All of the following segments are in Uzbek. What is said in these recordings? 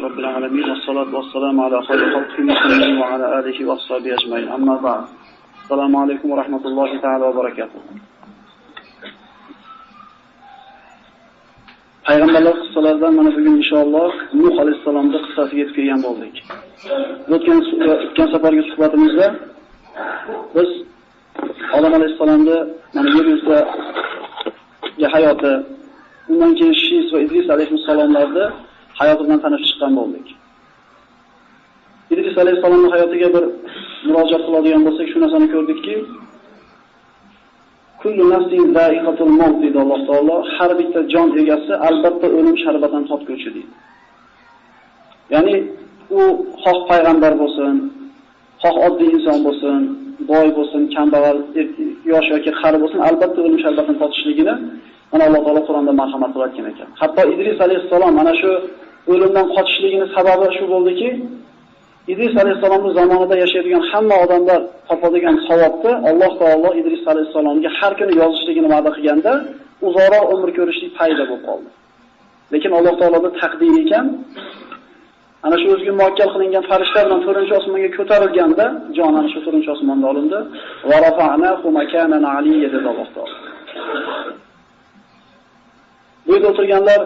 Rabbil alamin va salatu vassalamu ala xayri xalqihi Muhammadin va ala alihi va ashabihi ajmain. Amma ba'd. Assalomu alaykum va rahmatullohi ta'ala va barakatuh. Payg'ambarlar qissalaridan mana bugun inshaalloh Nuh alayhissalomning qissasiga yetib kelgan bo'ldik. O'tgan safargi suhbatimizda biz Odam alayhissalomni mana yer yuzidagi hayoti, undan keyin Shis va Idris alayhissalomlarni hayoti bilan tanishib chiqqan bo'ldik. Idris alayhissalomning hayotiga bir murojaat qiladigan bo'lsak, shu narsani ko'rdikki, kullu nafsin za'iqatul maut deydi Alloh taolo, har bitta jon egasi albatta o'lim sharbatidan totguvchi deydi. Ya'ni u xoh payg'ambar bo'lsin, xoh oddiy inson bo'lsin, boy bo'lsin, kambag'al, yosh yoki qari bo'lsin, albatta o'lim sharbatidan totishligini mana Alloh taolo Qur'onda marhamat qilib aytgan ekan. Hatto Idris alayhissalom mana shu o'limdan qochishligining sababi shu bo'ldiki, Idris alayhissalomning zamonida yashaydigan hamma odamlar topadigan savobni Alloh taolo Idris alayhissalomga har kuni yozishligini va'da qilganda uzoqroq umr ko'rishlik paydo bo'lib qoldi. Lekin Alloh taoloning taqdiri ekan, ana shu o'ziga muvakkal qilingan farishta bilan 4-osmonga ko'tarilganda jon ana shu 4-osmonda olindi. Va rafa'nahu makanan aliyya dedi Alloh taolo. Bu yerda o'tirganlar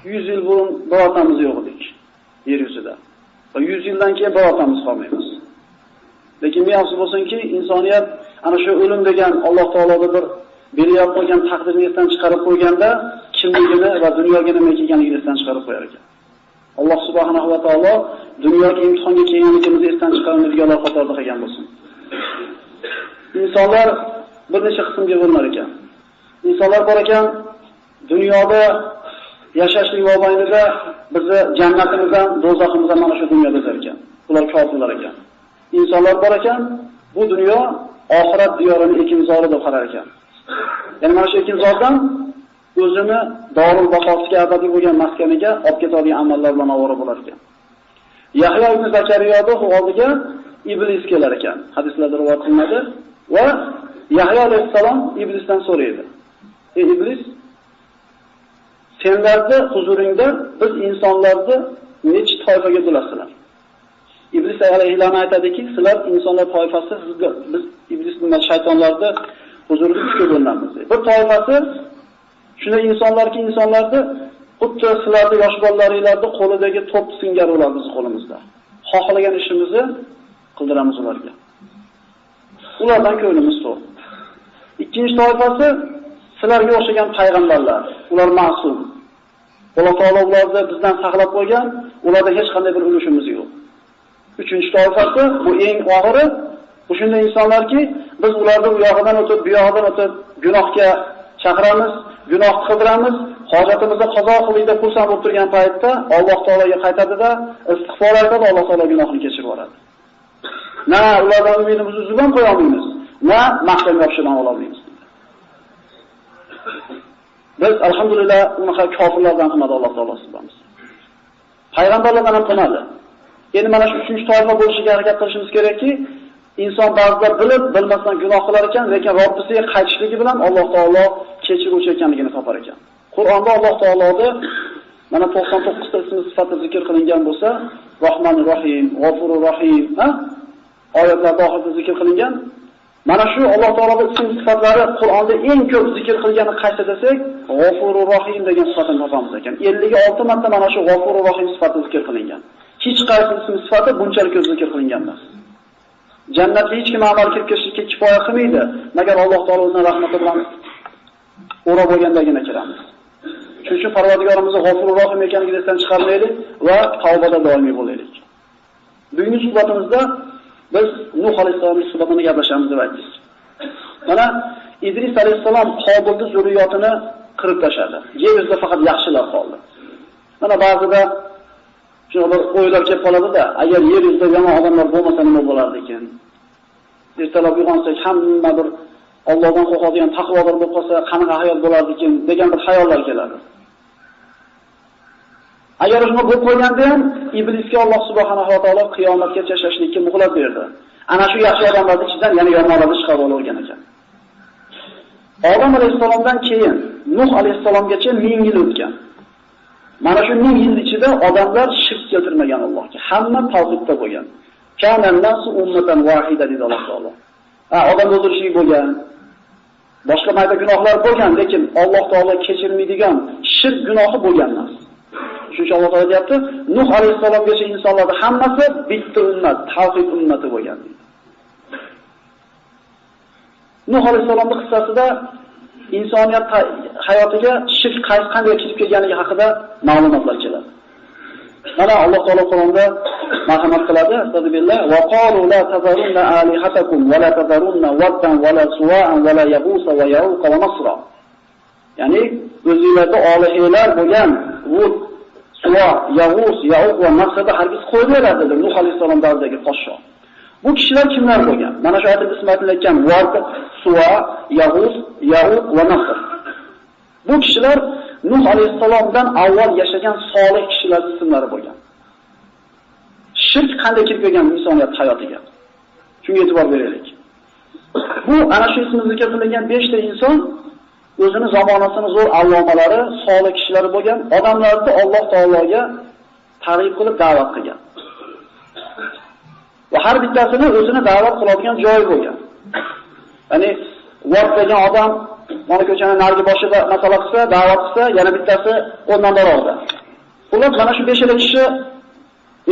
100 yil burun birortamiz yo'q edik yer yuzida. Va 100 yildan keyin birortamiz qolmaymiz. Lekin men afsus bo'lsinki, insoniyat ana shu o'lim degan Alloh taoloda bir belgilab qo'ygan taqdirni esdan chiqarib qo'yganda kimligini va dunyoga nima kelganligini esdan chiqarib qo'yar ekan. Alloh subhanahu va taolo dunyoga imtihonga kelganligimizni esdan chiqarmaydiganlar qatorida qilgan bo'lsin. Insonlar bir necha qismga bo'linar ekan. Insonlar bor ekan, dunyoda yashashlik mobaynida bizni jannatimizdan, do'zaximizdan mana shu dunyoda ekan. Ular kofirlar ekan. Insonlar bor ekan, bu dunyo oxirat diyorini ekinzori deb qarar ekan. Ya'ni mana shu ekinzordan o'zini dorul baqosiga abadiy bo'lgan maskaniga olib ketadigan amallar bilan ovora bo'lar ekan. Yahyo ibn Zakariyoning oldiga Iblis kelar ekan. Hadislarda rivoyat qilinadi va Yahyo alayhissalom Iblisdan so'raydi. Ey Iblis, senlarni huzuringda biz insonlarni necha toifaga bo'lasizlar? Iblis alayhissalom aytadiki, sizlar insonlar toifasi, biz Iblis bilan shaytonlarni huzurida uchga bo'linamiz. Bir toifasi shunday insonlarki, insonlarni xuddi sizlarni yosh bolalaringlarni qo'lidagi to'p singari ular biz qo'limizda. Xohlagan ishimizni qildiramiz ularga. Ulardan ko'nglimiz to'q. Ikkinchi toifasi sizlarga o'xshagan payg'ambarlar, ular ma'sum. Alloh taolo ularni bizdan saqlab qo'ygan, ularda hech qanday bir ulushimiz yo'q. Uchinchi toifasi, bu eng og'iri, bu shunday insonlarki, biz ularni u yog'idan o'tib, bu yog'idan o'tib gunohga chaqiramiz, gunoh qildiramiz, hojatimizni qazo qildik deb xursand bo'lib turgan paytda Alloh taologa qaytadida, istig'for aytadi, Alloh taolo gunohini kechirib yuboradi. Na ulardan umidimizni uzib ham qo'ya olmaymiz, na mahkam yopishib ham ola olmaymiz. Biz alhamdulillah unaqa kofirlardan qilmadi Alloh taolo sizlarimiz. Payg'ambarlardan ham qilmadi. Endi mana shu 3-toifa bo'lishiga harakat qilishimiz kerakki, inson ba'zida bilib, bilmasdan gunoh qilar ekan, lekin Robbisiga qaytishligi bilan Alloh taolo kechiruvchi ekanligini topar ekan. Qur'onda Alloh taoloni mana 99 ta ismi sifati zikr qilingan bo'lsa, Rahmanir Rahim, G'ofurur Rahim, ha? Oyatlarda oxirida zikr qilingan. Mana shu Alloh taoloning ism sifatlari Qur'onda eng ko'p zikr qilgani qaysi desak, G'ofurur Rahim degan sifatini topamiz ekan. 56 marta mana shu G'ofurur Rahim sifati zikr qilingan. Hech qaysi ism sifati bunchalik ko'p zikr qilingan emas. Jannatga hech kim amal qilib kirishga kifoya qilmaydi, magar Alloh taolo o'zining rahmati bilan o'rab olgandagina kiramiz. Shuning uchun Parvardigorimiz G'ofurur Rahim ekanligini esdan chiqarmaylik va tavbada doimiy bo'laylik. Bugungi suhbatimizda biz Nuh alayhissalomning suhbatini gaplashamiz deb aytdik. Mana Idris alayhissalom Qobilning zurriyotini qirib tashladi. Yer yuzida faqat yaxshilar qoldi. Mana ba'zida shunday bir o'ylar kelib qoladi-da, agar yer yuzida yomon odamlar bo'lmasa nima bo'lardi ekan? Ertalab uyg'onsak hamma bir Allohdan qo'rqadigan taqvodor bo'lib qolsa qanaqa hayot bo'lardi ekan degan bir xayollar keladi. Agar shuni bo'lib qo'yganda ham iblisga Alloh subhanahu va taolo qiyomatgacha yashashlikka muhlat berdi. Ana shu yaxshi odamlarning ichidan yana yomonlarni chiqarib olgan ekan. Odam alayhissalomdan keyin Nuh alayhissalomgacha 1000 yil o'tgan. Mana shu 1000 yil ichida odamlar shirk keltirmagan Allohga. Hamma tavhidda bo'lgan. Kana nasu ummatan vahida dedi Alloh taolo. Ha, odam o'ldirishlik bo'lgan, boshqa mayda gunohlar bo'lgan, lekin Alloh taolo kechirmaydigan shirk gunohi bo'lgan emas. Shuning uchun Alloh taolo deyapti, Nuh alayhissalomgacha insonlarning hammasi bitta ummat, tavhid ummati bo'lgan deydi. Nuh alayhissalomning qissasida insoniyat hayotiga shirk qanday kirib kelganligi haqida ma'lumotlar keladi. Mana Alloh taolo Qur'onda marhamat qiladi, astagfirullah, va qalu la tazarunna alihatakum va la tazarunna waddan va la suwa'an va la yaghus va ya'uq va nasra. Ya'ni o'zingizlarda olihlar bo'lgan Vud, Suva, Yag'us, Ya'uq va Nasrda hargiz qo'yinglar dedi Nuh alayhissalom davridagi podsho. Bu kishilar kimlar bo'lgan? Mana shu oyatda ismi aytilayotgan Vad, Suva, Yag'us, Ya'uq va Nasr. Bu kishilar Nuh alayhissalomdan avval yashagan solih kishilar ismlari bo'lgan. Shirk qanday kirib kelgan insoniyat hayotiga? Shunga e'tibor beraylik. Bu ana shu ismi zikr qilingan 5 ta inson o'zini zamonasini zo'r allomalari, solih kishilari bo'lgan odamlarni Alloh taologa targ'ib qilib da'vat qilgan. Va har bittasini o'zini da'vat qiladigan joyi bo'lgan. Ya'ni Vad degan odam mana ko'chaning narigi boshida masala qilsa, da'vat qilsa, yana bittasi o'ndan borardi. Ular mana shu 5 ta kishi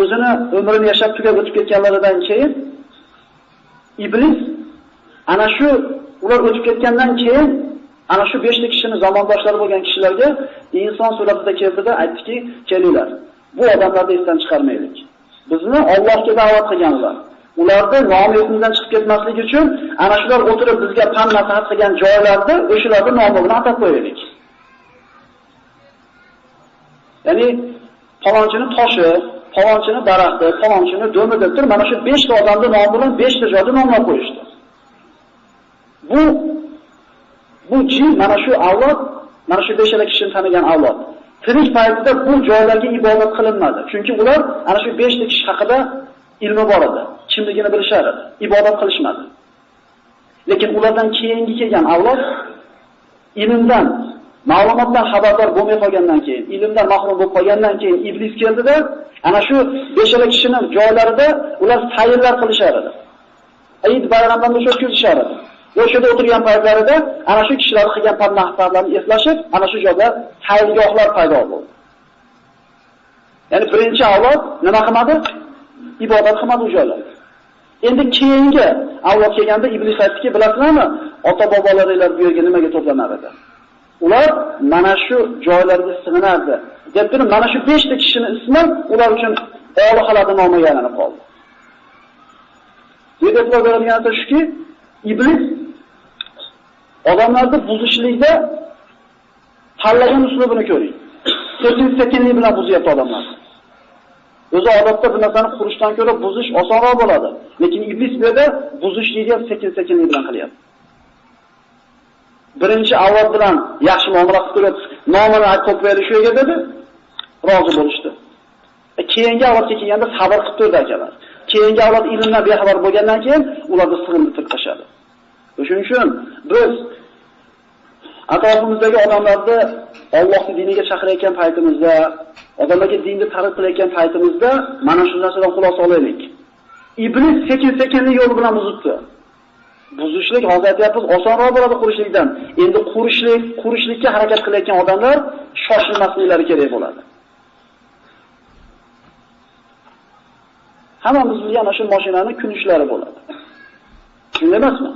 o'zini umrini yashab tugab o'tib ketganlaridan keyin Iblis ana shu ular o'tib ketgandan keyin ana shu 5 ta kishini zamondoshlari bo'lgan kishilarga inson suratida keldida aytdiki, kelinglar. Bu odamlarni esdan chiqarmaylik. Bizni Allohga da'vat qilganlar. Ularni nomi esimizdan chiqib ketmasligi uchun ana shular o'tirib bizga pand nasihat qilgan joylarda o'shalarni nomi bilan atab qo'yaylik. Ya'ni palonchini toshi, palonchini daraxti, palonchini do'mi deb turib mana shu 5 ta odamning nomi bilan 5 ta joyda nomlab qo'yishdi. Bu jin mana shu avlod, mana shu 5 ta kishini tanigan avlod. Tirik paytida bu joylarga ibodat qilinmadi. Chunki ular ana shu 5 ta kishi haqida ilmi bor edi, kimligini bilishar edi, ibodat qilishmadi. Lekin ulardan keyingi kelgan avlod ilmdan, ma'lumotdan xabardor bo'lmay qolgandan keyin, ilmdan mahrum bo'lib qolgandan keyin iblis keldida, ana shu 5 ta kishining joylarida ular sayrlar qilishar edi. Eid bayramlarini o'tkazishar edi. O'sha yerda o'tirgan paytlarida ana shu kishilar qilgan pand nasihatlarni eslashib, ana shu joyda sayrgohlar paydo bo'ldi. Ya'ni birinchi avlod nima qilmadi? Ibodat qilmadi u joylarda. Endi keyingi avlod kelganda iblis aytdiki, bilasizlarmi, ota-bobolaringlar bu yerga nimaga to'planar edi? Ular mana shu joylarga sig'inardi. Deb turib, mana shu 5 ta kishining ismi ular uchun olihalarning nomiga aylanib qoldi. Bu yerda e'tibor beradigan narsa shuki, iblis odamlarni buzishlikda tanlagan uslubini ko'ring. Sekin-sekinlik bilan buzyapti odamlarni. O'zi odatda bir narsani qurishdan ko'ra buzish osonroq bo'ladi. Lekin iblis bu yerda buzishlikni ham sekin-sekinlik bilan qilyapti. Birinchi avlod bilan yaxshi muomala qilib turib, nomini aytib qo'yaylik shu yerga dedi, rozi bo'lishdi. Keyingi avlodga kelganda sabr qilib turdi akalar. Keyingi avlod ilmdan bexabar bo'lgandan keyin ularni sig'indirib tashladi. Shuning uchun biz atrofimizdagi odamlarni Allohning diniga chaqirayotgan paytimizda, odamlarga dinni targ'ib qilayotgan paytimizda mana shu narsadan xulosa olaylik. Iblis sekin-sekinlik yo'li bilan buzibdi. Buzishlik hozir aytyapmiz, osonroq bo'ladi qurishlikdan. Endi qurishlikka harakat qilayotgan odamlar shoshilmasliklari kerak bo'ladi. Hammamiz bilgan ana shu mashinani kunishlari bo'ladi. Shunday emasmi?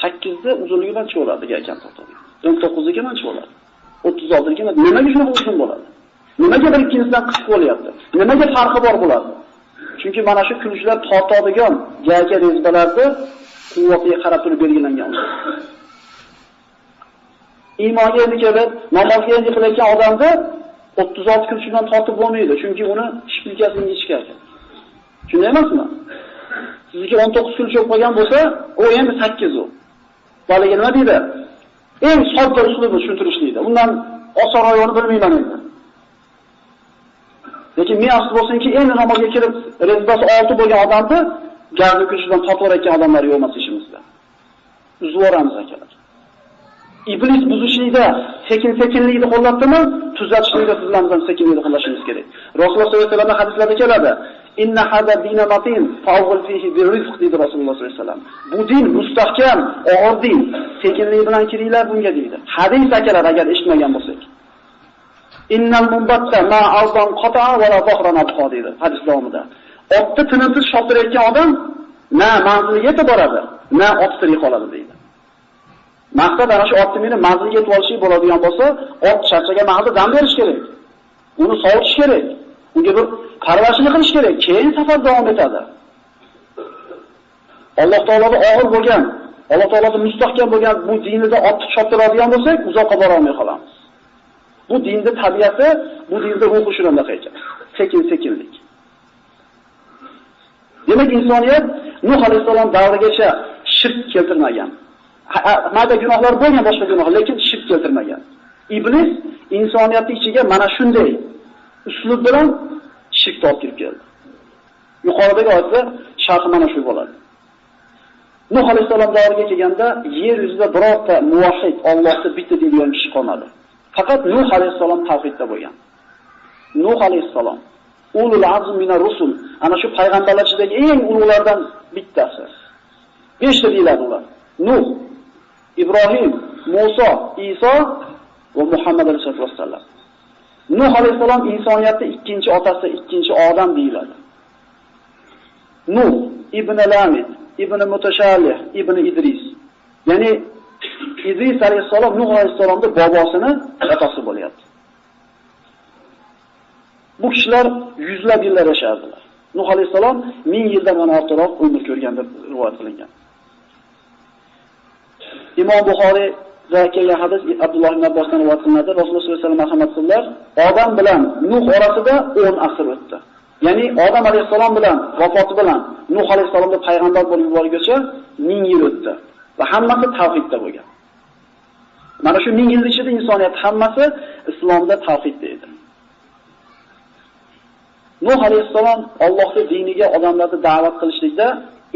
8 da uzunligi qancha bo'ladi ekan to'xtab. 19 qancha bo'ladi? 36 nimaga shunaqa uzun bo'ladi? Nimaga bir ikkinchisidan qisqa bo'lyapti? Nimaga farqi bor bularda? Chunki mana shu kulishlar tortadigan gayka rezbalarni quvvatiga qarab turib belgilangan. Iymonga endi kelib, namozga endi qilayotgan odamni 36 kulishdan tortib bo'lmaydi, chunki uni shpilkasini ichgan. Shunday emasmi? Sizniki 19 kulish bo'lib qolgan bo'lsa, u endi 8 u. Bolaga nima deydi? Eng sodda uslubi tushuntirishlikda. Undan osonroq yo'lni bilmayman endi. Lekin men afsus bo'lsinki, endi namozga kirib rezbasi 6 bo'lgan odamni gardi kulishidan tortib yuborayotgan odamlar yo'q emas ishimizda. Uzib yuboramiz akalar. Iblis buzishlikda sekin-sekinlikni qo'llatdimi? Tuzatishlikda siz bilan biz sekinlikni qo'llashimiz kerak. Rasululloh sollallohu alayhi vasallam hadislarda keladi. Inna hada dina matin fa'ul fihi birrizq deydi Rasululloh sollallohu alayhi vasallam. Bu din mustahkam, og'ir din. Sekinlik bilan kiringlar bunga deydi. Hadis akalar agar eshitmagan bo'lsak. Innal munbatta ma ardan qata'a va la dhahran abqa deydi hadis davomida. Otni tinimsiz choptirayotgan odam na manziliga yetib boradi, na ot tirik qoladi deydi. Maqsad ana shu otni meni manzilga yetib olishi bo'ladigan bo'lsa, ot charchagan mahalda dam berish kerak. Uni sovutish kerak. Unga bir parvarishini qilish kerak. Keyin safar davom etadi. Alloh taologa og'ir bo'lgan, Alloh taologa mustahkam bo'lgan bu dinida otni choptiradigan bo'lsak, uzoqqa bora olmay qolamiz. Bu dinning tabiati, bu dinning ruhi shunday ekan. Sekin-sekinlik. Demak, insoniyat Nuh alayhisalom davrigacha shirk keltirmagan. Mayda gunohlar bo'lgan, boshqa gunohlar, lekin shirk keltirmagan. Iblis insoniyatning ichiga mana shunday uslub bilan shirk olib kirib keldi. Yuqoridagi oyatda sharhi mana shu bo'ladi. Nuh alayhisalom davriga kelganda yer yuzida birorta muvahhid, Allohni bitta deydigan kishi qolmadi. Faqat Nuh alayhisalom tavhidda bo'lgan. Nuh alayhisalom ulul azm minar rusul, ana shu payg'ambarlar ichidagi eng ulug'lardan bittasi. 5 ta deyiladi ular. Nuh, Ibrohim, Musa, Iso va Muhammad alayhisolatu vassalam. Nuh alayhisalom insoniyatning ikkinchi otasi, ikkinchi odam deyiladi. Nuh ibn Lamid, ibn Mutashalih, ibn Idris. Ya'ni Idris alayhisalom Nuh alayhisalomning bobosini otasi bo'lyapti. Bu kishilar yuzlab yillar yashardilar. Nuh alayhisalom 1000 yildan ham ortiqroq umr ko'rgan deb rivoyat qilingan. Imom Buxoriyda kelgan hadis Abdulloh ibn Abbosdan rivoyat qilinadi. Rasululloh sollallohu alayhi vasallam marhamat qildilar. Odam bilan Nuh orasida 10 asr o'tdi. Ya'ni Odam alayhisalom bilan vafoti bilan Nuh alayhisalomni payg'ambar bo'lib yuborguncha 1000 yil o'tdi va hammasi tavhidda bo'lgan. Mana shu 1000 yil ichida insoniyat hammasi islomda tavhidda edi. Nuh alayhisalom Allohning diniga odamlarni da'vat qilishlikda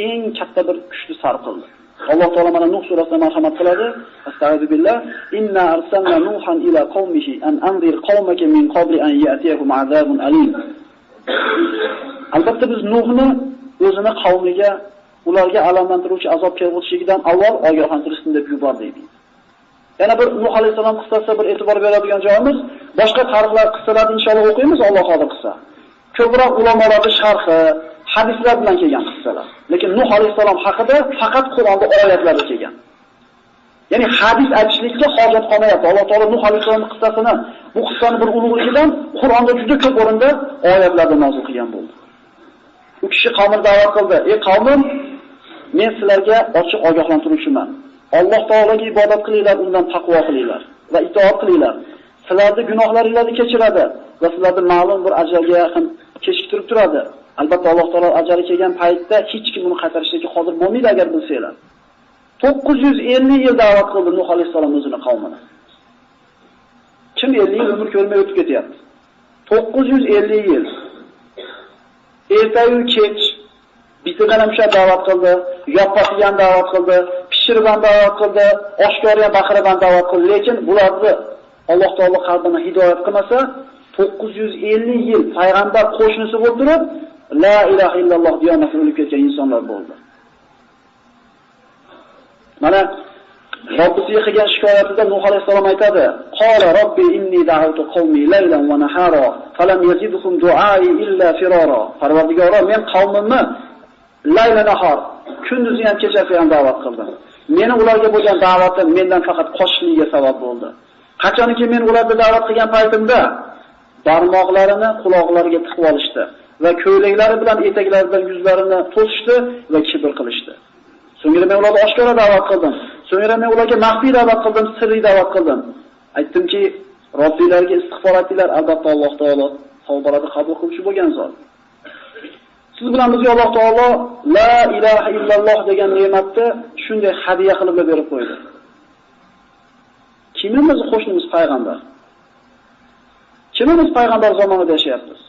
eng katta bir kuchni sarf qildi. Alloh taolo mana Nuh surasida marhamat qiladi. Astagfiru billah. Inna arsalna Nuhan ila qaumihi an anzir qaumaka min qabli an ya'tiyahum azabun alim. Albatta biz Nuhni o'zini qavmiga, ularga alamlantiruvchi azob kelib o'tishidan avval ogohlantirishsin deb yubordik deydi. Yana bir Nuh alayhisalom qissasida bir e'tibor beradigan joyimiz, boshqa tarixlar, qissalarni inshaalloh o'qiymiz, Alloh qodir qilsa. Ko'proq ulamolarning sharhi, hadislar bilan kelgan qissalar. Lekin Nuh alayhisalom haqida faqat Qur'onda oyatlarda kelgan. Ya'ni hadis aytishlikka hojat qolmayapti. Alloh taolo Nuh alayhisalomning qissasini, bu qissani bir ulug'ligidan Qur'onda juda ko'p o'rinda oyatlarda nozil qilgan bo'ldi. U kishi qavmini da'vat qildi. Ey qavmim, men sizlarga ochiq ogohlantiruvchiman. Alloh taologa ibodat qilinglar, undan taqvo qilinglar va itoat qilinglar. Sizlarning gunohlaringizni kechiradi va sizlarni ma'lum bir ajalga yaqin kechiktirib turadi. Albatta Alloh taolo ajali kelgan paytda hech kim uni qaytarishga qodir bo'lmaydi agar bilsanglar. 950 yil da'vat qildi Nuh alayhisalom o'zini qavmini. Kim 50 yil umr ko'rmay o'tib ketyapti? 950 yil. Ertayu kech bitidan ham o'sha da'vat qildi, yoppasiga ham da'vat qildi, pishirib ham da'vat qildi, oshkora ham baqirib ham da'vat qildi, lekin bularni Alloh taolo qalbini hidoyat qilmasa, 950 yil payg'ambar qo'shnisi bo'lib turib, la ilaha illalloh deyamasdan o'lib ketgan insonlar bo'ldi. Mana Robbisiga qilgan shikoyatida Nuh alayhisalom aytadi: "Qala robbi inni da'awtu qawmi laylan va nahara falam yazidhum du'ai illa firara." Parvardigoro, men qavmimni layla nahar, kunduzi ham kechasi ham da'vat qildim. Meni ularga bo'lgan da'vatim mendan faqat qochishligiga sabab bo'ldi. Qachonki men ularni da'vat qilgan paytimda barmoqlarini quloqlariga tiqib olishdi va ko'ylaklari bilan etaklari bilan yuzlarini to'sishdi va kibr qilishdi. So'ngra men ularga oshkora da'vat qildim. So'ngra men ularga maxfiy da'vat qildim, sirriy da'vat qildim. Aytdimki, Robbiylarga istig'for aytinglar, albatta Alloh taolo tavbalarni qabul qiluvchi bo'lgan zot. Siz bilan bizga Alloh taolo la ilaha illalloh degan ne'matni shunday hadiya qilib berib qo'ydi. Kimimiz qo'shnimiz payg'ambar? Kimimiz payg'ambar zamonida yashayapmiz?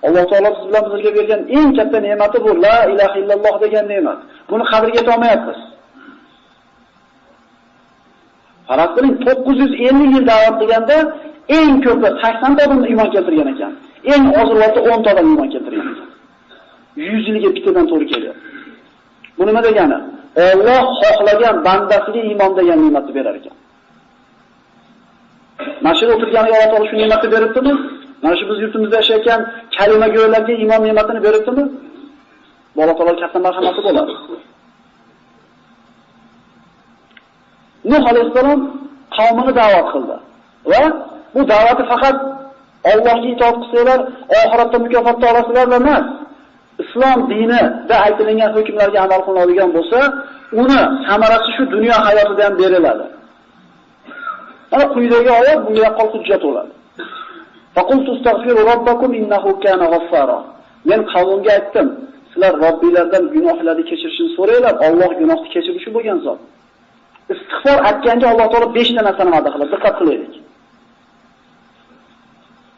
Alloh taolo siz bilan bizga bergan eng katta ne'mati bu la ilaha illalloh degan ne'mat. Buni qadriga yeta olmayapmiz. Faraz qiling, 950 yil da'vat qilganda eng ko'pi 80 ta odam iymon keltirgan ekan. Eng oz vaqtda 10 ta odam iymon keltirgan ekan. 100 yilga bittadan to'g'ri kelyapti. Bu nima degani? Alloh xohlagan bandasiga iymon degan ne'matni berar ekan. Mana shu o'tirganiga Alloh taolo shu ne'matni beribdimi? Mana shu biz yurtimizda yashayotgan kalima go'ylarga iymon ne'matini beribdimi? Bu Alloh taolo katta marhamati bo'ladi. Nuh alayhissalom qavmini da'vat qildi va bu da'vati faqat Allohga itoat qilsanglar, oxiratda mukofotni olasizlar emas. Islom dinida aytilgan hukmlarga amal qilinadigan bo'lsa, uni samarasi shu dunyo hayotida ham beriladi. Mana quyidagi oyat bunga yaqqol hujjat bo'ladi. Faqultu astaghfiru robbakum innahu kana g'affara. Men qavmimga aytdim, sizlar Robbinglardan gunohlarni kechirishini so'ranglar, Alloh gunohni kechiruvchi bo'lgan zot. Istig'for aytganda Alloh taolo 5 ta narsani va'da qiladi. Diqqat qilaylik.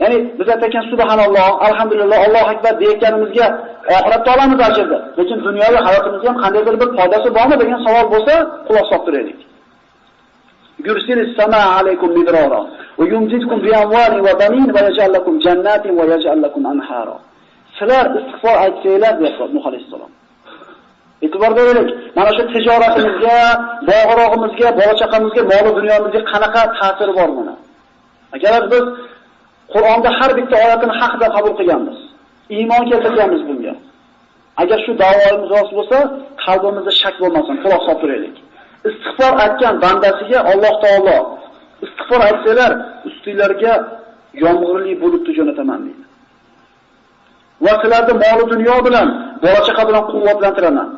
Ya'ni biz aytgan subhanalloh, alhamdulillah, Allohu akbar deyotganimizga oxiratda olamiz ajrni. Lekin dunyoda hayotimizga ham qandaydir bir foydasi bormi degan savol bo'lsa, quloq solib turaylik. Yursilis samaa alaykum midrara va yumdidkum bi amwalin va banin va yaj'al lakum jannatin va yaj'al lakum anhara. Sizlar istig'for aytsanglar, deyapti Nuh alayhissalom. E'tibor beraylik. Mana shu tijoratimizga, bog'rog'imizga, bola-chaqamizga, mol dunyomizga qanaqa ta'siri bor buni? Akalar, biz Qur'onda har bitta oyatini haq deb qabul qilganmiz. Iymon keltirganmiz bunga. Agar shu da'voimiz rost bo'lsa, qalbimizda shak bo'lmasin, quloq solib turaylik. Istig'for aytgan bandasiga Alloh taolo istig'for aytsalar, ustinglarga yomg'irli bulutni jo'nataman deydi. Va sizlarni mol dunyo bilan, bola-chaqa bilan quvvatlantiraman.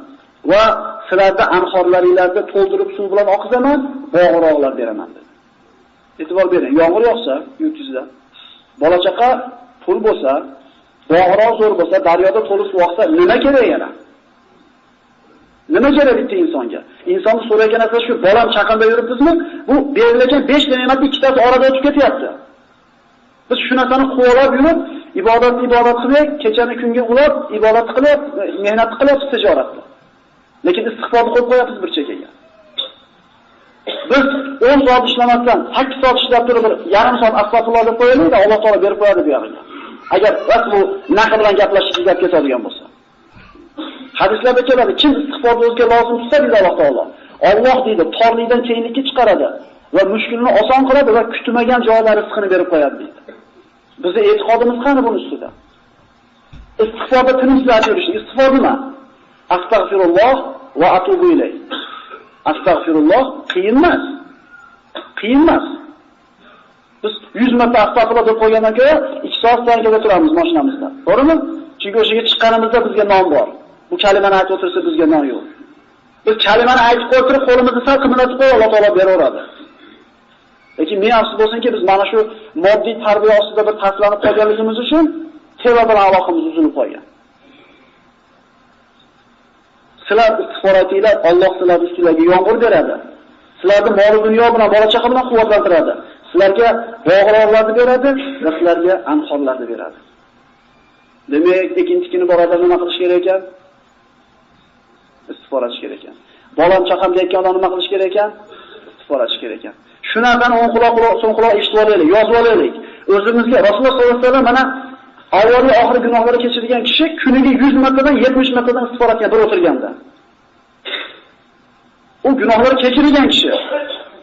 Va sizlarni anhorlaringlarni to'ldirib suv bilan oqizaman, bog'roqlar beraman dedi. E'tibor bering, yomg'ir yoqsa yurtingizda, bola-chaqa pul bo'lsa, bog'roq zo'r bo'lsa, daryoda to'li suv oqsa, nima kerak yana? Nima kerak bitta insonga? Insonni so'rayotgan narsa shu, bolam chaqamda yuribmizmi? Bu berilgan 5 ta ne'matning ikkitasi orada o'tib ketyapti. Biz shu narsani quvalab yurib, ibodat qilib, kechani kunga ulab, ibodat qilib, mehnat qilib, tijoratni. Lekin istig'forni qo'yib qo'yapmiz bir chekkaga. Biz 10 soat ishlamasdan 8 soat ishlab turib bir yarim soat astag'firulloh deb qo'yaylik-da, Alloh taolo berib qo'yadi bu yog'iga. Agar rost bu naql bilan gaplashib gap ketadigan bo'lsa. Hadislarda keladi, kim istig'forni o'ziga lozim tutsa deydi Alloh taolo. Alloh deydi, torlikdan kenglikka chiqaradi va mushkulni oson qiladi va kutmagan joyda rizqini berib qo'yadi deydi. Bizning e'tiqodimiz qani buning ustida? Istig'forda tinimsiz yurish, istig'for nima? Astag'firulloh va atubu ilayh. Astag'firulloh qiyin emas. Qiyin emas. Biz 100 marta astag'firulloh deb qo'ygandan keyin 2 soat tankada turamiz mashinamizda. To'g'rimi? Chunki o'shaga chiqqanimizda bizga non bor. Bu kalimani aytib o'tirsa bizga non yo'q. Biz kalimani aytib qo'yib turib qo'limizni sal qimirlatib qo'yib Alloh taolo beraveradi. Lekin men afsus bo'lsinki, biz mana shu moddiy tarbiya ostida bir taslanib qolganligimiz uchun teva bilan aloqamiz uzilib qolgan. Sizlar istig'for aytinglar, Alloh sizlarning ustingizga yomg'ir beradi. Sizlarni mol dunyo bilan, bola-chaqa bilan quvvatlantiradi. Sizlarga bog'roqlarni beradi va sizlarga anhorlarni beradi. Demak, ikkinchi bor odam nima qilish kerak ekan? Istig'for aytish kerak ekan. Bolam chaqam deyotgan odam nima qilish kerak ekan? Istig'for aytish kerak ekan. Shu narsani o'ng quloq, so'ng quloq eshitib olaylik, yozib olaylik. O'zimizga Rasululloh sollallohu alayhi vasallam mana avvalgi oxir gunohlarni kechirgan kishi kuniga 100 martadan 70 martadan istig'for aytgan bir o'tirganda. U gunohlarni kechirgan kishi.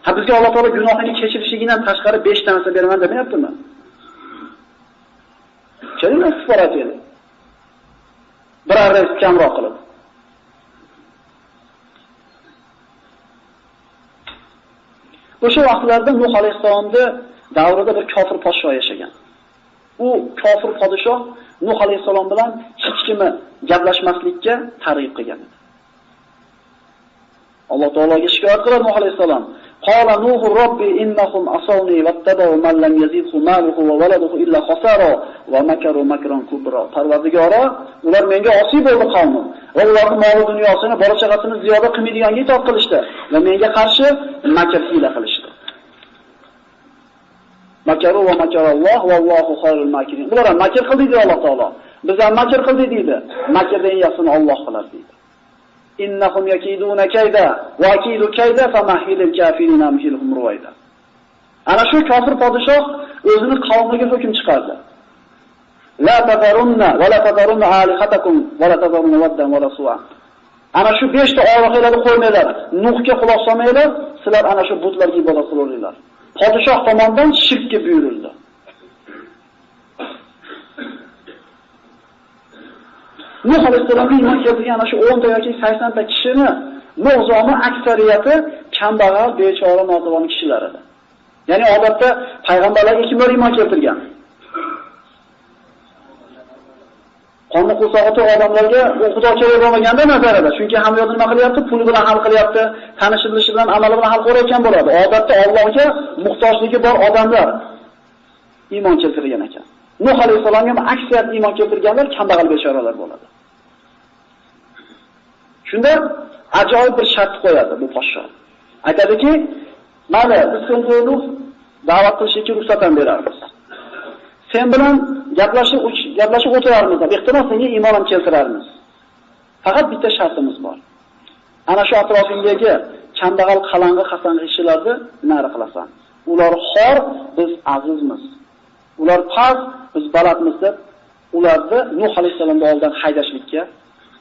Ha, bizga Alloh taolo gunohini kechirishligidan tashqari 5 ta narsa beraman demayaptimi? Keling, istig'for aytaylik. Bir arra kamroq qilib. O'sha vaqtlarda Nuh alayhissalomning davrida bir kofir podshoh yashagan. U kofir podshoh Nuh alayhissalom bilan hech kimni gaplashmaslikka targ'ib qilgan edi. Alloh taologa shikoyat qiladi Nuh alayhissalom. Qala Nuhu robbi innahum asawni wattaba'u man lam yazidhu maluhu va waladuhu illa khasara va makaru makran kubra. Parvardigoro, ular menga osiy bo'ldi qavmim va ularning moli dunyosini, bola chaqasini ziyoda qilmaydiganga itoat qilishdi va menga qarshi makr hiyla qilishdi. Makaru va makaralloh vallohu xoyrul makirin. Ular ham makr qildi deydi Alloh taolo. Biz ham makr qildik deydi. Makrdan eng yaxshisini Alloh qiladi deydi. Innahum yakiduna kayda va akidu kayda famahilil kafirina amhilhum ruwayda. Ana shu kofir podshoh o'zini qavmiga hukm chiqardi. La tazarunna va la tazarunna alihatakum va la tazarunna waddan va la su'a. Ana shu 5 ta olihlarni qo'ymanglar, Nuhga quloq solmanglar, sizlar ana shu butlarga ibodat qilaveringlar. Podshoh tomonidan shirkka buyurildi. Nuh alayhissalomga iymon keltirgan ana shu 10 ta yoki 80 ta kishini mu'zomi aksariyati kambag'al, bechora, notavon kishilar edi. Ya'ni odatda payg'ambarlarga kimlar iymon keltirgan? Qonni qursog'i to'q odamlarga u xudo kerak bo'lmaganda nazarida, chunki hamma yo'lni nima qilyapti? Puli bilan hal qilyapti, tanishi bilishi bilan, amali bilan hal qilayotgan bo'ladi. Odatda Allohga muhtojligi bor odamlar iymon keltirgan ekan. Nuh alayhissalomga ham aksariyat iymon keltirganlar kambag'al bechoralar bo'ladi. Shunda ajoyib bir shart qo'yadi bu podsho. Aytadiki, "Mayli, biz senga Nuh da'vat qilishga ruxsat ham beramiz. Sen bilan gaplashib o'tirarmiz, ehtimol senga iymon ham keltirarmiz. Faqat bitta shartimiz bor. Ana shu atrofingdagi kambag'al, qalang'i, qasang'i kishilarni nari qilasan. Ular xor, biz azizmiz. Ular past, biz balandmiz" deb ularni Nuh alayhissalomning oldidan haydashlikka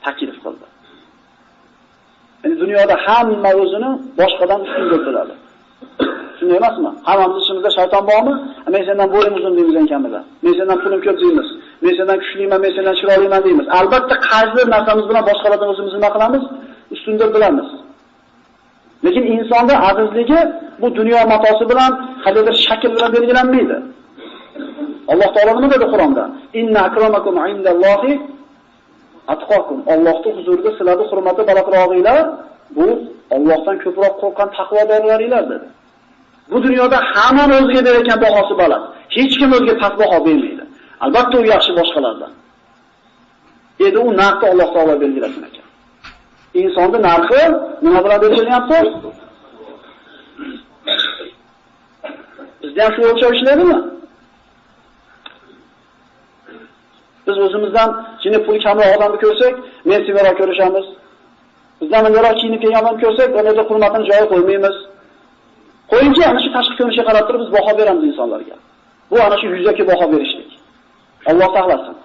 taklif qildi. Endi dunyoda hamma o'zini boshqadan ustun deb biladi. Shunday emasmi? Hammamiz ichimizda shayton bormi? Men sendan bo'yim uzun deymiz en kamida. Men sendan pulim ko'p deymiz. Men sendan kuchliman, men sendan chiroyliman deymiz. Albatta qaysi narsamiz bilan boshqalardan o'zimizni nima qilamiz? Ustun deb bilamiz. Lekin insonda azizligi bu dunyo matosi bilan, qandaydir shakl bilan belgilanmaydi. Alloh taolo nima dedi Qur'onda? Inna akramakum indallohi atqokum. Allohning huzurida sizlarning hurmati balandrog'inglar, bu Allohdan ko'proq qo'rqqan taqvodorlaringlar dedi. Bu dunyoda hammani o'ziga berayotgan bahosi baland. Hech kim o'ziga past baho bermaydi. Albatta u yaxshi boshqalardan. Endi u narxni Alloh taolo belgilasin ekan. Insonning narxi nima bilan belgilanyapti? Bizda ham shu o'lchov ishlaydimi? Biz o'zimizdan jini pul kamroq odamni ko'rsak, men sevaroq ko'rishamiz. Bizdan ungaroq kiyinib kelgan odamni ko'rsak, uni hurmatini joyiga qo'ymaymiz. Qo'yinki, ana shu tashqi ko'rinishga qarab turib biz baho beramiz insonlarga. Bu ana shu yuzaki baho berishlik. Alloh saqlasin.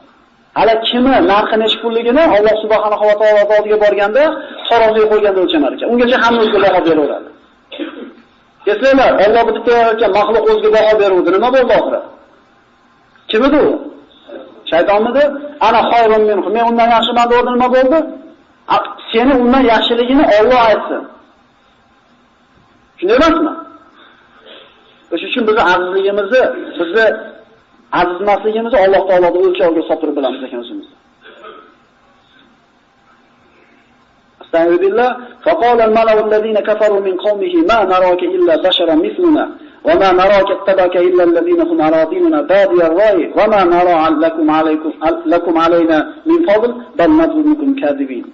Hali kimi narxi necha pulligini Alloh subhanahu va taolo oldiga borganda taroziga qo'yganda o'lchanar ekan. Ungacha hamma o'ziga baho beraveradi. Eslanglar, Alloh bitta yaratgan maxluq o'ziga baho beruvdi. Nima bo'ldi oxiri? Kim edi u? Shaytonmidi? Ana xayrun minhu. Men undan yaxshiman dedi, nima bo'ldi? Seni undan yaxshiligini Alloh aytsin. Shunday emasmi? O'sha uchun bizni azizligimizni, bizni azizmasligimizni Alloh taoloning o'lchoviga solib bilamiz ekan o'zimiz. Astagfirullah. Faqala al-mala'u allazina kafaru min qawmihi ma naraka illa basharan mithluna wa ma naraka ittabaka illa allazina hum aradinuna badiya ar-ra'yi wa ma nara lakum alayna min fadl bal nadhunukum kadibin.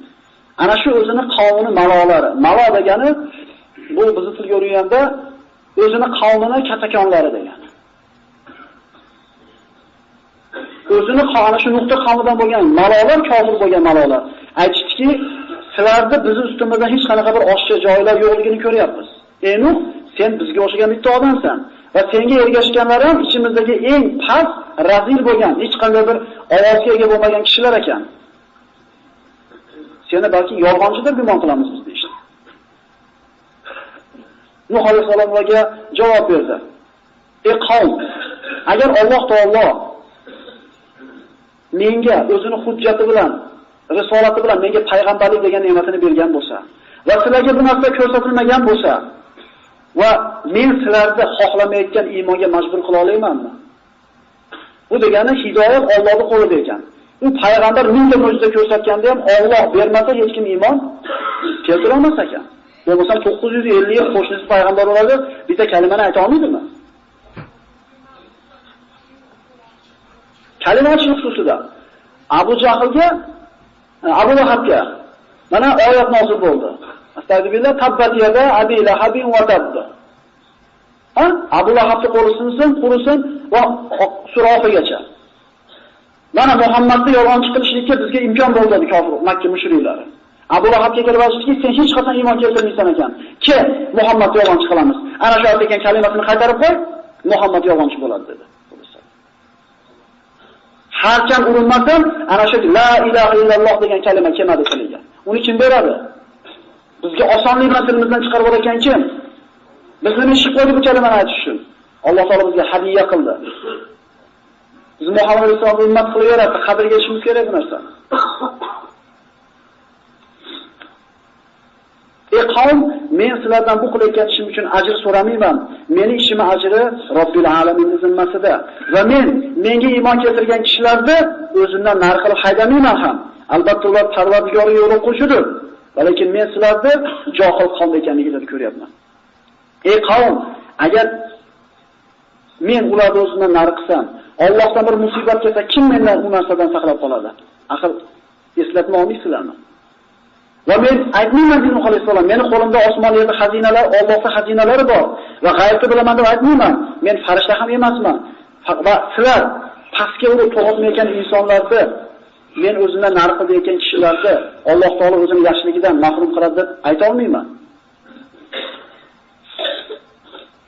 Ana shu o'zini qavmini malolari. Malo degani bu bizni tilga o'rganda o'zini qavmini katakonlari degani. O'zini ana shu nuqta qavmidan bo'lgan malolar, kofir bo'lgan malolar aytishdiki, sizlarda bizni ustimizda hech qanaqa bir oshcha joylar yo'qligini ko'ryapmiz. Ey Nuh, sen bizga o'xshagan bitta odamsan va senga ergashganlar ham ichimizdagi eng past, razil bo'lgan, hech qanday bir ovozga ega bo'lmagan kishilar ekan. Seni balki yolg'onchi deb gumon qilamiz biz deyishdi. Nuh alayhissalomga javob berdi. Ey qavm, agar Alloh taolo menga o'zini hujjati bilan, risolati bilan menga payg'ambarlik degan ne'matini bergan bo'lsa va sizlarga bu narsa ko'rsatilmagan bo'lsa va men sizlarni xohlamayotgan iymonga majbur qila olamanmi? Bu degani hidoyat Allohning qo'lida ekan. U payg'ambar mingta mo'jiza ko'rsatganda ham Alloh bermasa hech kim iymon keltira olmas ekan. Bo'lmasa 950 yil qo'shnisi payg'ambar bo'ladi, bitta kalimani ayta olmaydimi? Kalima aytish xususida Abu Jahlga, Abu Lahabga mana oyat nozil bo'ldi. Astagfirullah, tabbat yada Abi Lahabin va tabb. Ha? Abu Lahabni qo'li sinsin, qurisin va sura oxirigacha. Mana Muhammadni yolg'onchi qilishlikka bizga imkon bo'ldi dedi kofir Makka mushriklari. Abu Lahabga kelib aytishdiki, sen hech qachon iymon keltirmaysan ekan. Ke, Muhammad yolg'onchi qilamiz. Ana shu aytgan kalimasini qaytarib qo'y, Muhammad yolg'onchi bo'ladi dedi. Har kim urinmasin, ana shu la ilaha illalloh degan kalima kelmadi tiliga. Uni kim beradi? Bizga osonlik bilan tilimizdan chiqarib olgan kim? Biz nima ish qo'ydik bu kalimani aytish uchun? Alloh taolo bizga hadiya qildi. Biz Muhammad alayhissalomni ummat qilib yaratdi, qadriga yetishimiz kerak bu narsa. Ey qavm, men sizlardan bu qilayotgan ishim uchun ajr so'ramayman. Meni ishim ajri Robbil alamin zimmasida va men menga iymon keltirgan kishilarni o'zimdan nari qilib haydamayman ham. Albatta ular Parvardigoriga yo'l qo'shidir. Lekin men sizlarni johil qavm ekanligingizni ko'ryapman. Ey qavm, agar men ularni o'zimdan nari qilsam, Allohdan bir musibat kelsa, kim mendan u narsadan saqlab qoladi? Axir eslatma olmaysizlarmi? Va men aytmayman deydi Nuh alayhissalom, meni qo'limda osmon yerda xazinalar, Allohning xazinalari bor va g'aybni bilaman deb aytmayman. Men farishta ham emasman. Va sizlar pastga urib to'g'otmayotgan insonlarni, men o'zimdan nari qilayotgan kishilarni Alloh taolo o'zining yaxshiligidan mahrum qiladi deb ayta olmayman.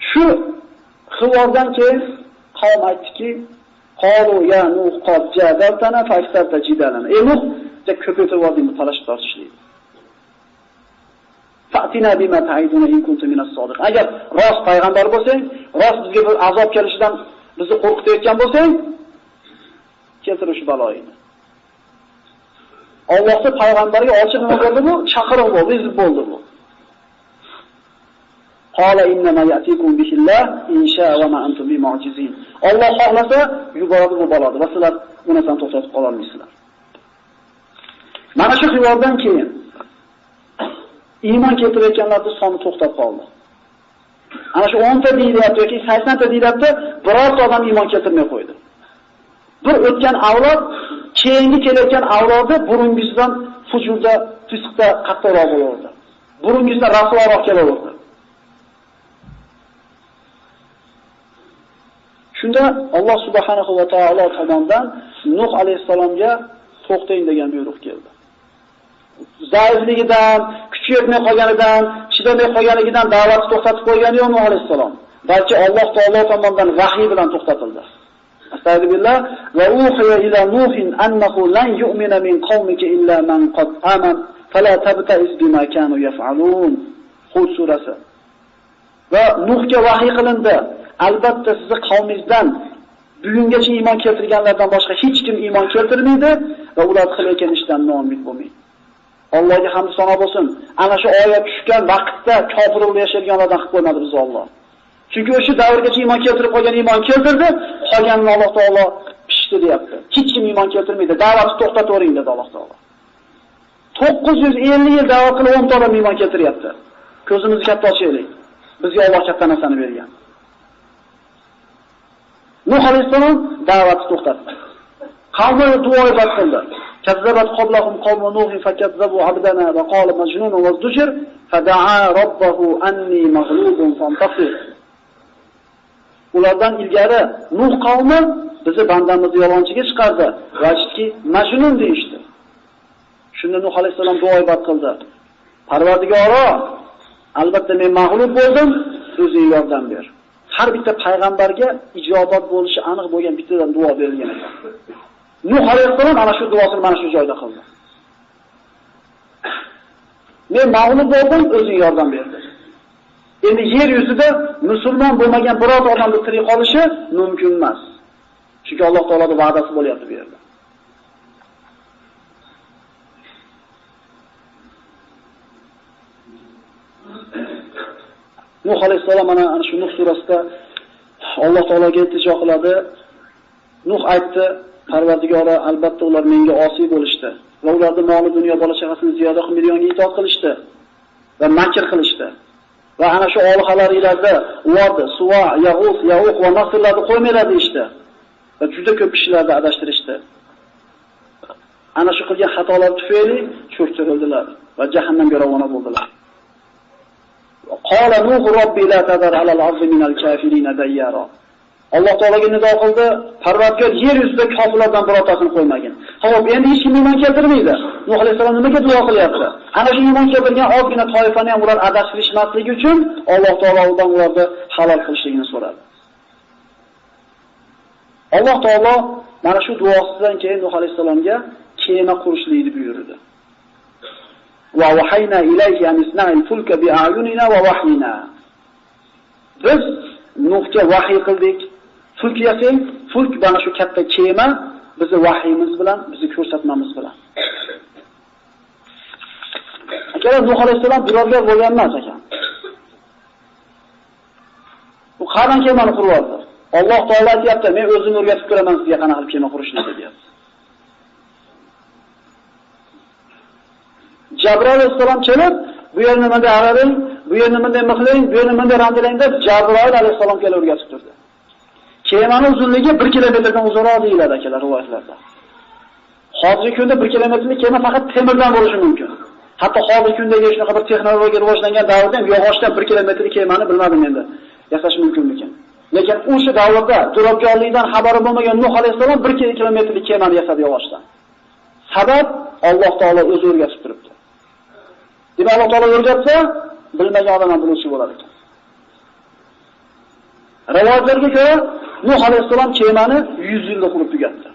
Shu xivordan keyin qavm aytdiki, qalu ya Nuh qad jadaltana fa'aktarta jidalana. Ey Nuh, ko'paytirib yubording bu talash tortishlikni. Fa'tina bima ta'iduna in kunta minas sodiqin. Agar rost payg'ambar bo'lsang, rost bizga bir azob kelishidan bizni qo'rqitayotgan bo'lsang, keltir shu baloyini. Allohning payg'ambariga ochiq nima bo'ldi bu? Chaqiriq bo'ldi, izb bo'ldi bu. Qala innama ya'tikum bihillah insha va ma antum bimu'jizin. Alloh xohlasa yuboradi bu baloni va sizlar bu narsani to'xtatib qola olmaysizlar. Mana shu xivordan keyin iymon keltirayotganlarning soni to'xtab qoldi. Ana shu 10 ta deyilyapti yoki 80 ta deyilyapti, birorta odam iymon keltirmay qo'ydi. Bir o'tgan avlod, keyingi kelayotgan avlodi burungisidan fujurda, fisqda qattiqroq bo'lardi. Burungisidan rasvoroq kelaverdi. Shunda Alloh subhanahu va taolo tomonidan Nuh alayhissalomga to'xtang degan buyruq keldi. Zaifligidan, kuchi yetmay qolganidan, chidamay qolganligidan da'vatni to'xtatib qo'ygani yo'q Nuh alayhissalom. Balki Alloh taolo tomonidan vahiy bilan to'xtatildi. Astagfirullah va uhiya ila Nuhin annahu lan yu'mina min qawmika illa man qad aman fala tabta'is bima kanu yaf'alun. Hud surasi. Va Nuhga vahiy qilindi. Albatta sizni qavmingizdan bugungacha iymon keltirganlardan boshqa hech kim iymon keltirmaydi va ular qilayotgan ishdan noumid bo'lmaydi. Allohga hamd sano bo'lsin. Ana shu oyat tushgan vaqtda kofir bo'lib yashayotganlardan qilib qo'ymadi bizni Alloh. Chunki o'sha davrgacha iymon keltirib qolgan iymon keltirdi, qolganini Alloh taolo pishdi deyapti. Hech kim iymon keltirmaydi. Da'vatni to'xtatavering dedi Alloh taolo. 950 yil da'vat qilib 10 ta odam iymon keltiryapti. Ko'zimizni katta ochaylik. Bizga Alloh katta narsani bergan. Nuh alayhissalom da'vatni to'xtatdi. Qavmi duo ibodat qildi. Kazzabat qablahum qawmu Nuhin fakazzabu abdana va qala majnun va zdujir fadaa robbahu anni maghlubun fantasir. Ulardan ilgari Nuh qavmi bizni bandamizni yolg'onchiga chiqardi va aytdiki, majnun deyishdi. Shunda Nuh alayhissalom duo ibodat qildi. Parvardigoro, albatta men mag'lub bo'ldim, o'zing yordam ber. Har bitta payg'ambarga ijobat bo'lishi aniq bo'lgan bittadan duo berilgan ekan. Nuh alayhissalom ana shu duosini mana shu joyda qildi. Men mag'lub bo'ldim, o'zing yordam ber dedi. Endi yer yuzida musulmon bo'lmagan biror odamning tirik qolishi mumkin emas. Chunki Alloh taoloning va'dasi bo'lyapti bu yerda. Nuh alayhissalom mana shu Nuh surasida Alloh taologa iltijo qiladi. Nuh aytdi: Parvardigora, albatta ular menga osiy bo'lishdi va ularning moli dunyo bola chaqasini ziyoda qilib millionga itoat qilishdi va makr qilishdi. Va ana shu olihalaringizda Uvad, Suva, Yag'us, Yauq va Nasrlarni qo'ymanglar deyishdi. Va juda ko'p kishilarni adashtirishdi. Ana shu qilgan xatolar tufayli cho'ktirildilar va jahannamga ravona bo'ldilar. Qala Nuh robbi la tadar alal ardi minal kafirina dayyara. Alloh taologa nido qildi, Parvardigor yer yuzida kofirlardan birortasini qo'ymagin. Xo'p, endi hech kim iymon keltirmaydi. Nuh alayhisalom nimaga duo qilyapti? Ana shu iymon keltirgan ozgina toifani ham ular adashtirishmasligi uchun Alloh taolodan ularni halol qilishligini so'radi. Alloh taolo mana shu duosidan keyin Nuh alayhisalomga kema qurishlikni buyurdi. Va vahayna ilayhi an isna'il fulka bi'ayunina va wahyina. Biz Nuhga vahiy qildik. Fulk yasang, fulk mana shu katta kema bizni vahiyimiz bilan, bizni ko'rsatmamiz bilan. Akalar, Nuh alayhisalom birovlar bo'lgan emas ekan. U qanday kemani quryapti? Alloh taolo aytayapti, men o'zim o'rgatib turaman sizga qanaqa qilib kema qurishni deyapti. Jabroil alayhisalom kelib, bu yerni bunday araling, bu yerni bunday mixlang, bu yerni bunday randilang deb Jabroil alayhisalom kelib o'rgatib turdi. Kemaning uzunligi 1 kilometrdan uzunroq deyiladi akalar rivoyatlarda. Hozirgi kunda 1 kilometrlik kema faqat temirdan bo'lishi mumkin. Hatto hozirgi kundagi shunaqa bir texnologiya rivojlangan davrda ham yog'ochdan 1 kilometrlik kemani bilmadim endi yasash mumkinmikin. Lekin o'sha davrda turobgorlikdan xabari bo'lmagan Nuh alayhisalom 1 kilometrlik kemani yasadi yog'ochdan. Sabab Alloh taolo o'zi o'rgatib turibdi. Demak, Alloh taolo o'rgatsa, bilmagan odam ham biluvchi bo'ladi ekan. Rivoyatlarga ko'ra, Nuh alayhisalom kemani 100 yilda qurib tugatdi.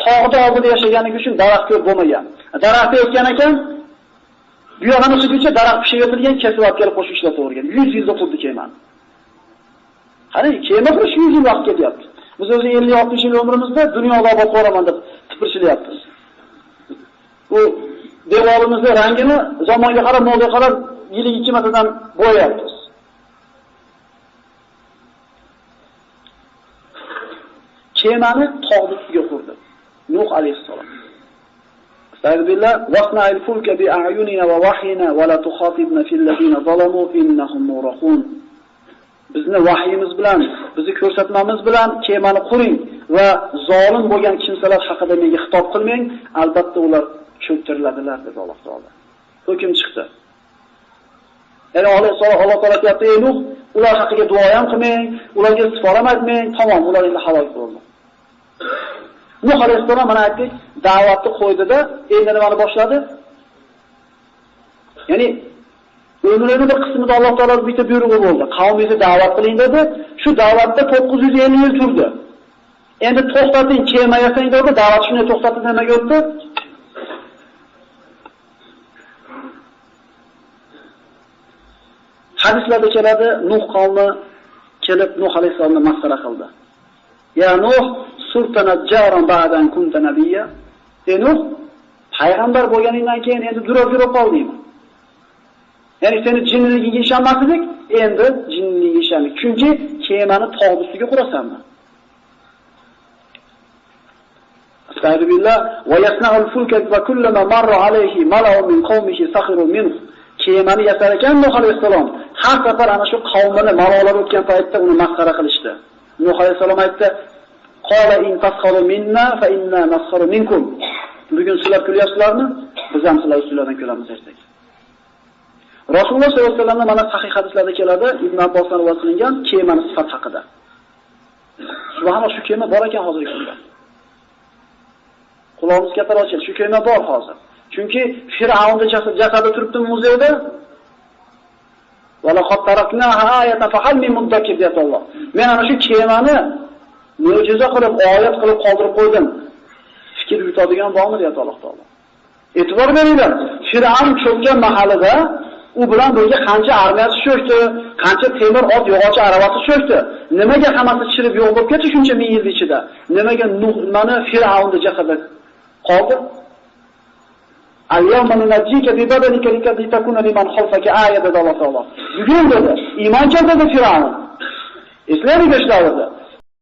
Tog'da oldida yashaganligi uchun daraxt ko'p bo'lmagan. Daraxtni ekkan ekan, bu yog'ini sug'uncha daraxt pishib yetilgan, kesib olib kelib qo'shib ishlatavergan. 100 yilda qurdi kemani. Qani, kema qurish 100 yil vaqt ketyapti. Biz o'zi 50-60 yil umrimizda dunyoda obod bo'laman deb tipirchilayapmiz. Bu devorimizni rangini zamonga qarab, modaga qarab yiliga 2 martadan bo'yayapmiz. Kemani tog'ni ustiga qurdi Nuh alayhissalom. Astagfirullah, wasna'il fulka bi'ayunina va wahyina va la tukhatibna fil ladina zalamu innahum muraqun. Bizni vahyimiz bilan, bizni ko'rsatmamiz bilan kemani quring va zolim bo'lgan kimsalar haqida menga xitob qilmang, albatta ular cho'ktiriladilar dedi Alloh taolo. Hukm chiqdi. Ya'ni Alloh taolo aytayapti, ey Nuh, ular haqiga duo ham qilmang, ularga istig'for ham aytmang, tamom, ular endi halok bo'ldi. Nuh alayhissalom mana aytdik, da'vatni qo'ydida, endi nimani boshladi? Ya'ni umrining bir qismida Alloh taolo bitta buyrug'i bo'ldi. Qavmingizni da'vat qiling dedi. Shu da'vatda 950 yil turdi. Endi to'xtating, kema yasang dedi, da'vat shunday to'xtatib nimaga o'tdi? Hadislarda keladi, Nuh qavmi kelib Nuh alayhissalomni masxara qildi. Ya Nuh, surta najjaran ba'dan kunta nabiyya. Ey Nuh, payg'ambar bo'lganingdan keyin endi durab-durab qoldingmi? Ya'ni seni jinniligingga ishonmasdik, endi jinniligingga ishondik. Chunki kemani tog' ustiga qurasanmi? Astagfirullah, va yasna'ul fulka va kullama marra alayhi mala'un min qawmihi sakhiru minhu. Kemani yasar ekan Nuh alayhissalom har safar ana shu qavmini malolar o'tgan paytda uni masxara qilishdi. Nuh alayhissalom aytdi: "Qala in tasxaru minna fa inna nasxaru minkum." Bugun sizlar kulyapsizlarmi? Biz ham sizlar ustingizdan kulamiz ertaga. Rasululloh sollallohu alayhi vasallamning mana sahih hadislarda keladi, Ibn Abbosdan rivoyat qilingan kemani sifat haqida. Subhanalloh, shu kema bor ekan hozirgi kunda. Qulog'imiz kattaroq ochildi, shu kema bor hozir. Chunki Fir'avnning jasadi turibdi muzeyda. Va laqad taraknaha ayatan fahal min muddakir deyapti Alloh. Men ana shu kemani mo'jiza qilib, oyat qilib qoldirib qo'ydim. Fikr yutadigan bormi deyapti Alloh taolo. E'tibor beringlar, Fir'avn cho'kkan mahalida u bilan birga qancha armiyasi cho'kdi, qancha temir ot, yog'och aravasi cho'kdi. Nimaga hammasi chirib yo'q bo'lib ketdi shuncha ming yil ichida? Nimaga Nuh mana Fir'avnning jasadi qoldi? Al-yawma nunajjika bi badanika litakuna liman khalfaka aya dedi Alloh taolo. Bugun dedi, iymon keltirdi Fir'avn. Eslaylik o'sha davrda.